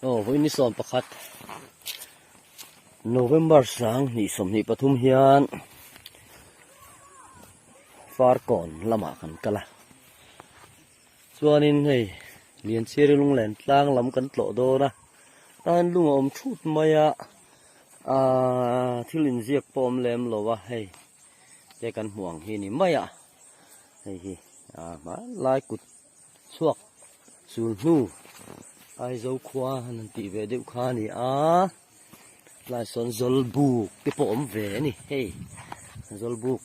Aw vawiin ni 11 November 2023 hian Farkawn lamah kan kal a chuanin hei Lianchhiari lunglen tlang lam kan tlawh dawn a tan lung a awm thut mai a ahh thil inziak pawh a awm lem lo a hei te kan hmuh ang hi a ni mai a hei hi ahh hmanlai kut chhuak sul hnu Aizawl khua an han tih ve deuh kha a ni a tlai sawn Zawlbuk te pawh awm ve a ni hei Zawlbuk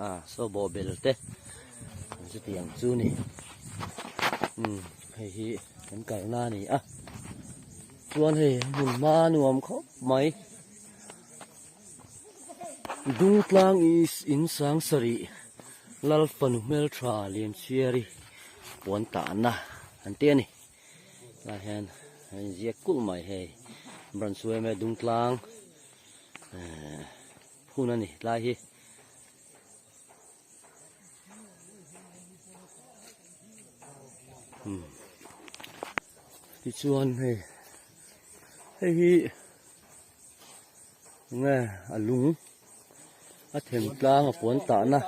ah saw bawhbel te chutiang chu a ni umm hei hi kan kalna a ni a chuan hei hmun hma nuam khawp mai Dungtlang is in sang sarih Lal fanu hmeltha Lianchhiari puan tahna an ti a ni. Tlai hian a inziak kulh mai hei branch yma Dungtlang eh phun a ni tlai hi. Umm tichuan hei hei hi. Nge a lung a them tlang a puan tahna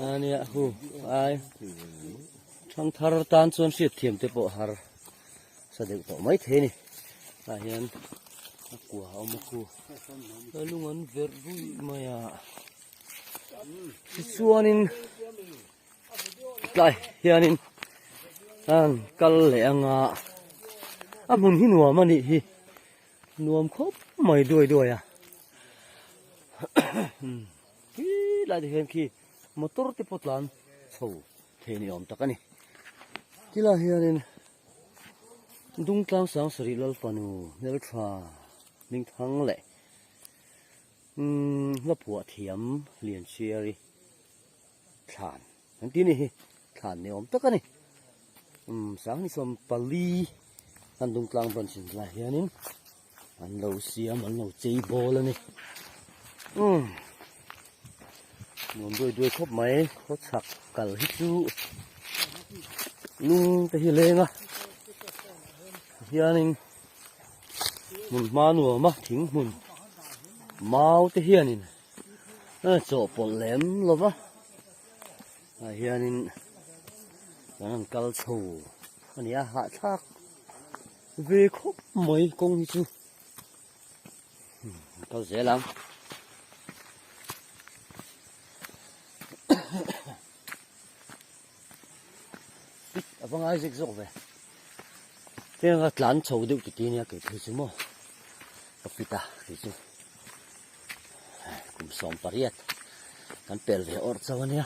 a nia hu ai thangthar tan chuan hriat thiam te pawh har sa deuh tawh mai thei a ni tah hian a kua a awm a khu a lung an verh ruih mai a tichuanin tlai hianin an kal leh anga a hmun hi nuam a nih hi. Nuam khawp mai duai duai a khi lai te hian khi motor te pawh tlan chho thei ni awm tak a ni tilai hianin Dungtlang Sangsarih Lalfanu hmeltha hmingthang leh umm hlaphuah thiam Lianchhiari thlan an ti a ni hi thlan ni awm tak a ni umm 24 kan Dungtlang branch in lai hianin an lo siam an lo chei bawl a ni umm nuam duai duai khawp mai khaw chhak kal hi chu lung te hi leng a hianin hmun hma nuam a thing hmun mau te hianin chawhpawlh lem lo va ah hianin kan han kal chho a ni a hahthlak ve khawp mai kawng hi chu kal zel ang a va ngai zek zawk ve heng a tlan chho deuh ti ti nia kei phei chu maw ka fit a kei chu kum 18 kan pel ve awrh chauh a nia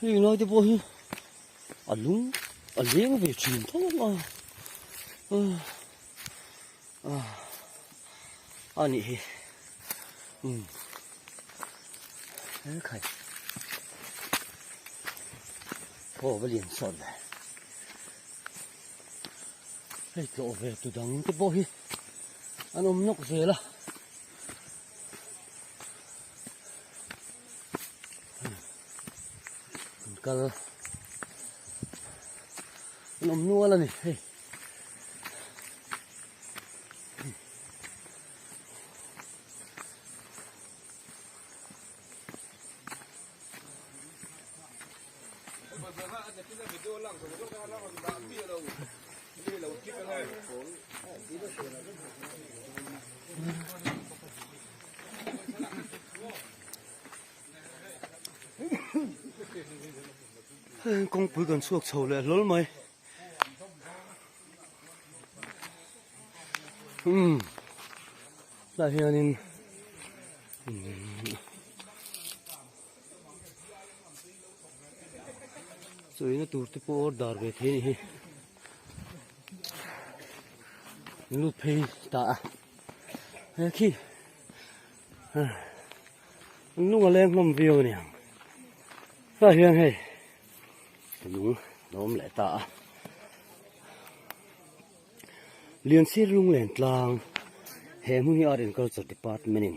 hei lai te pawh hi a lung a leng ve thin tho a a nih hi umm he khai aw va lian sawt ve hei tlawh ve tu dang te pawh hi an awm nawk zel a. An kal an awm nual a ni hei. Kawngpui kan chhuak chho leh hlawl mai umm tah hianin umm chawina tur te pawh order ve thei a ni hi lut phei ta a he khi lung a leng hlawm viau a ni ang tah hian hei lung a awm leh ta a Liansir Lunglen tlang he hmun hi Art and Culture Department in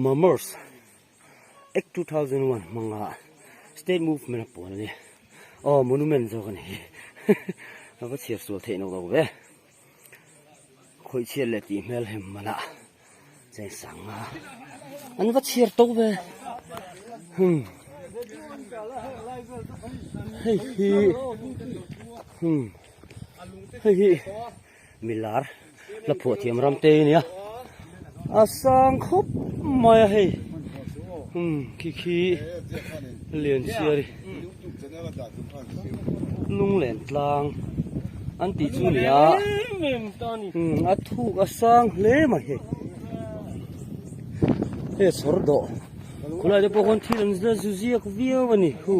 Mamers Act 2001 hmanga State Movement a puan a ni aw monument zawk a ni hi. A va chhiar sual theih nawk lo ve. Khawih chhiat leh tih hmel hem manah cheng sanga an va chhiar to ve. Hmm. Hei hi hmm. Hei hi milar la phuah thiam ram te ania a sang khawp mai a hei hmm khi khi Lianchhiari lunglen tlang an tih chu ni a hmm a thuk a sang hle mai hei hei chhawr dawh khulai te pawh khawn thil an la zu ziak viau a ni hu.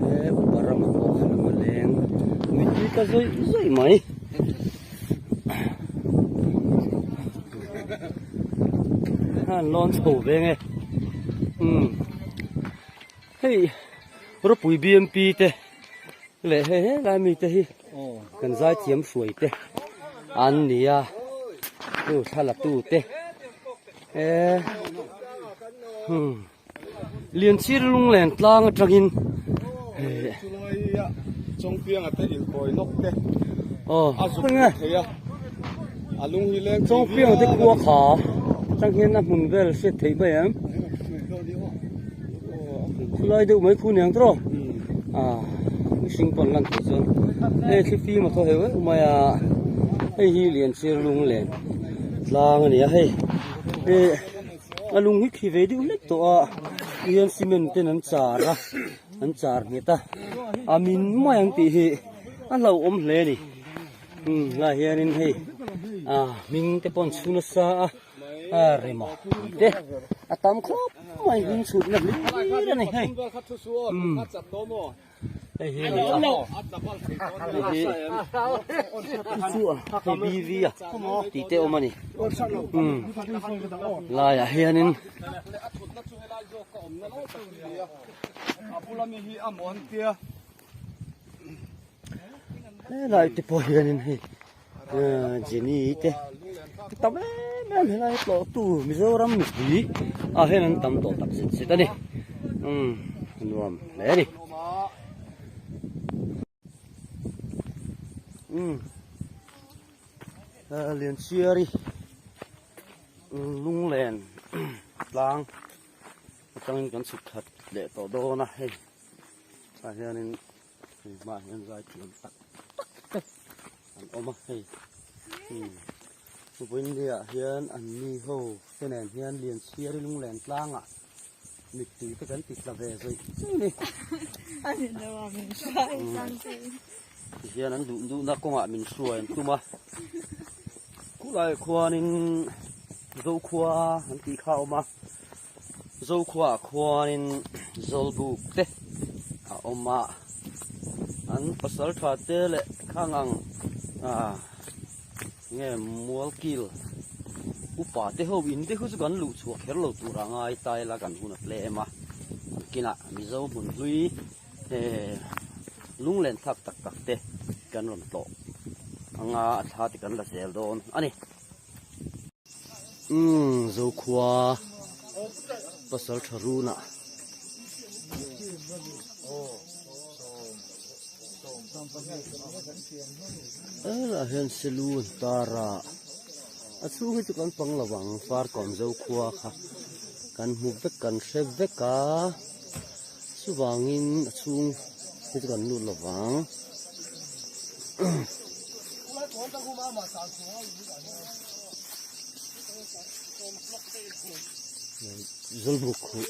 He upa rama pawh kha lung a leng mittui tla zawih zawih mai. An lawn chho ve nge umm hei ropui bmp te leh hei helai mite hi kan zaithiam hruai te an ni a chu thla la tu te eh hmm Lianchir lunglen tlang atangin eh Chawngpianga te inkawi lawk te aw a zuk thei a a lung hi leng Chawngpianga te khua kha atang hian a hmun vel hriat theih mai em. Khulai deuh mai khu niang tawh a mihring pawn lan theih chuan hei thli fim a thaw heuh heuh mai a hei hi Lianchir lung len tlang a ni a hei eh a lung hi khi ve deuh hlek tawh a tihian cement ten an char a an char nghet a a min mai ang tih hi a hlauhawm hle a ni umm helaiah hianin hei ah hming te pawh an chhu nasa a. A rem a te a tam khawp mai hming chhutna hlir a ni hei umm hei hi a ni a hei hi chu a hei bv a tih te awm a ni umm laiah hianin. Helai te pawh hianin hei Jenny te tam em em helai tlawh tu Mizoram mipui ah hian an tam tawh tak zet zet a ni umm a nuam hle a ni umm Lianchhiari lunglen tlang atangin kan chhuk khat leh tawh dawn a hei. Tah hianin hei hmaah hian zai thiam tak tak te an awm a hei umm vawiinliah hian an ni ho te nen hian Lianchhiari lunglen tlangah mittui te kan ti tla ve zawih zawih a ni. Tihian an duh duhna kawngah min hruai an tum a khulaiah khuanin Zokhua an tih kha a awm a. Zokhuaah khuanin Zawlbuk te a awm a, an pasal tha te leh khang ang ah nge Mualkil upa te ho in te khu chu kan luh chhuah kher lo tur a ngai ta ila kan hun a tlem a, kinah Mizo hmun hlui eh lunglen thlak tak tak te kan rawn tlawh anga a thla te kan la zel dawn a ni. Umm Zokhua pasal tha runa helaiah hian saloon tar a a chhung hi chu kan pang lo ang farkawn Zokhua kha kan hmu vek kan hre vek a chuvangin a chhung hi chu kan lut lo vang. Zawlbuk khuh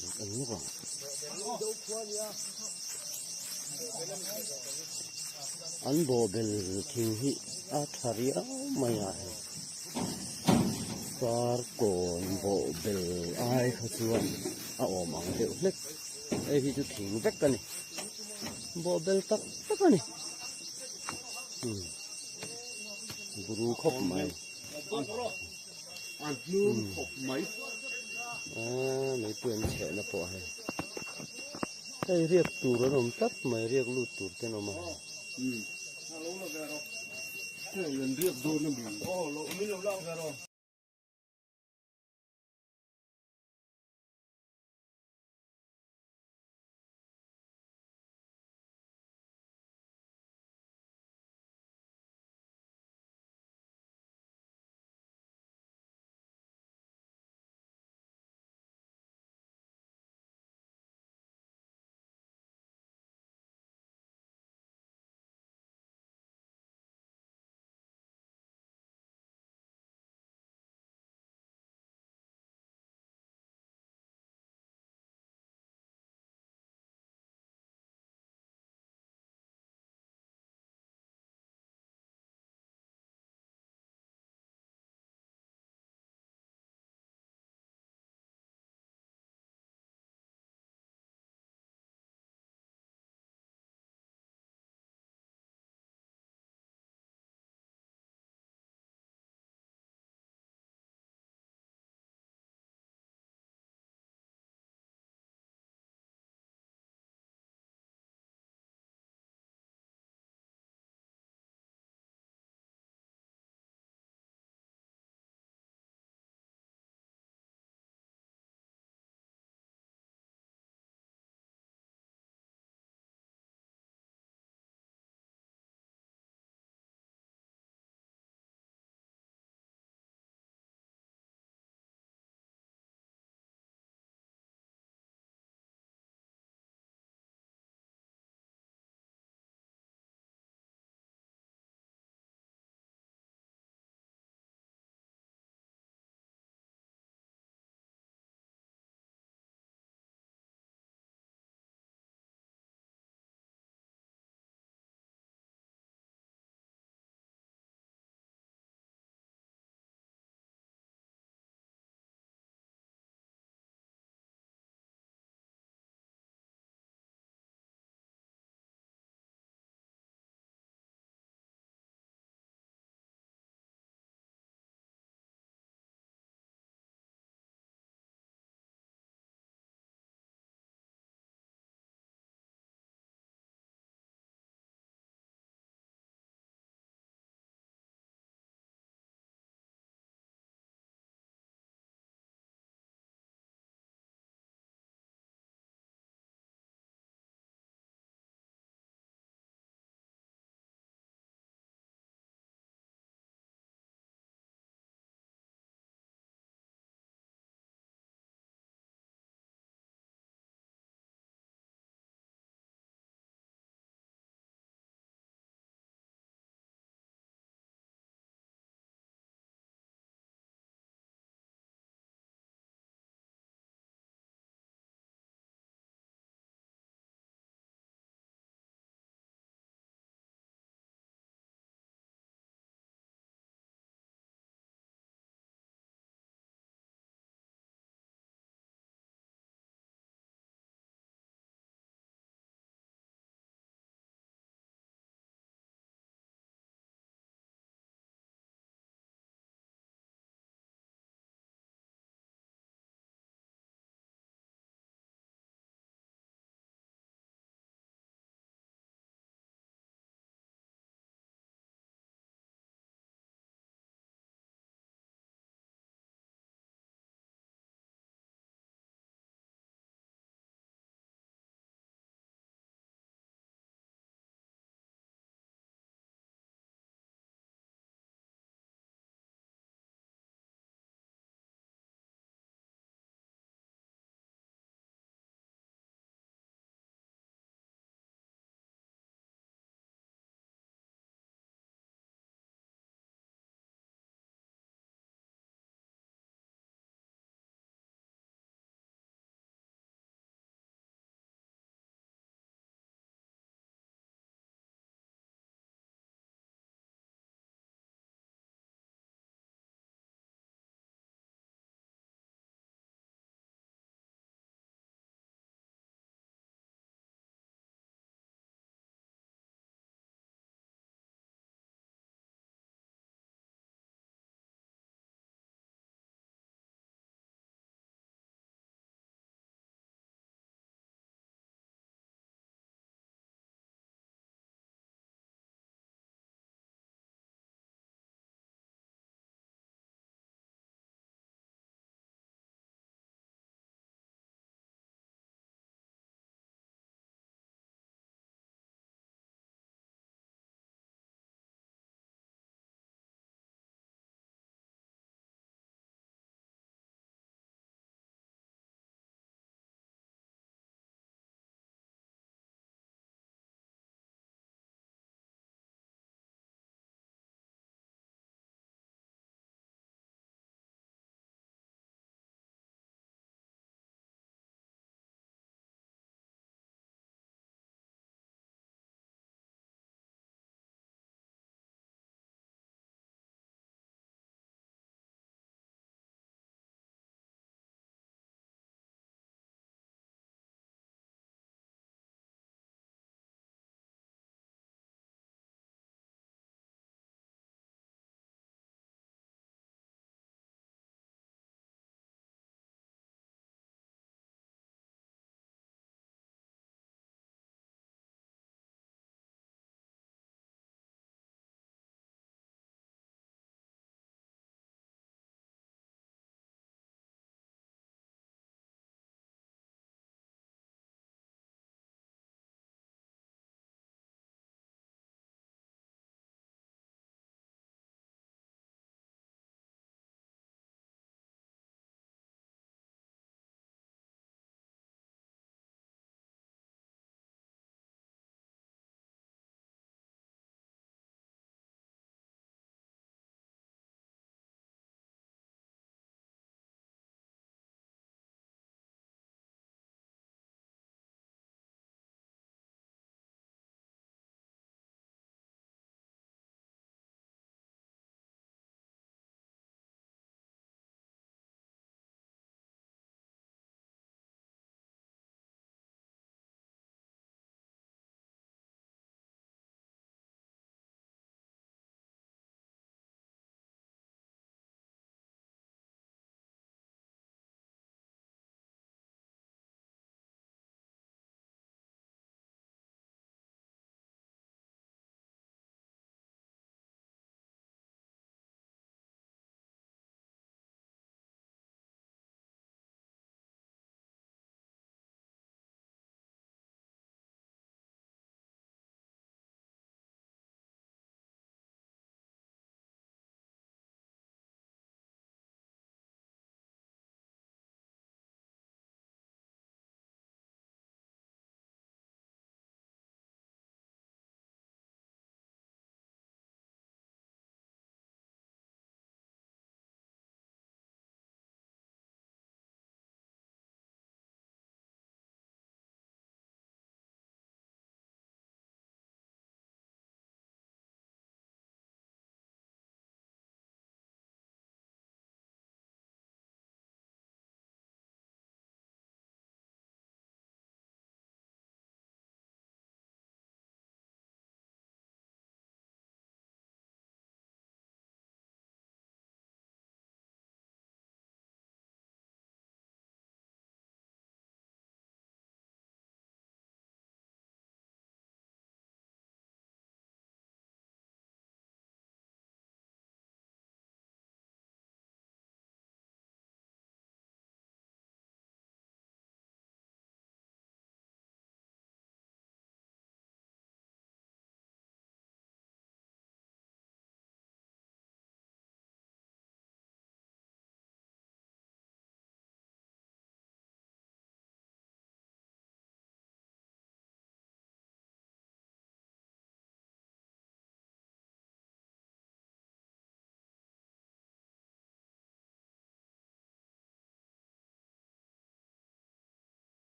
zuk an nawk ang. An bawhbel thing hi a tha riau mai a hei. Farkawn bawhbel ai kha chuan a awm ang deuh hlek. Hei hi chu thing vek a ni. Bawhbel tak tak a ni. Umm buru khawp mai. A hnum khawp mai. Aaa meipui an chhehna pawh hei. Hei riak tur an awm tlat mai riak lut tur te an awm a. Umm. Hei an riak dawn a mi.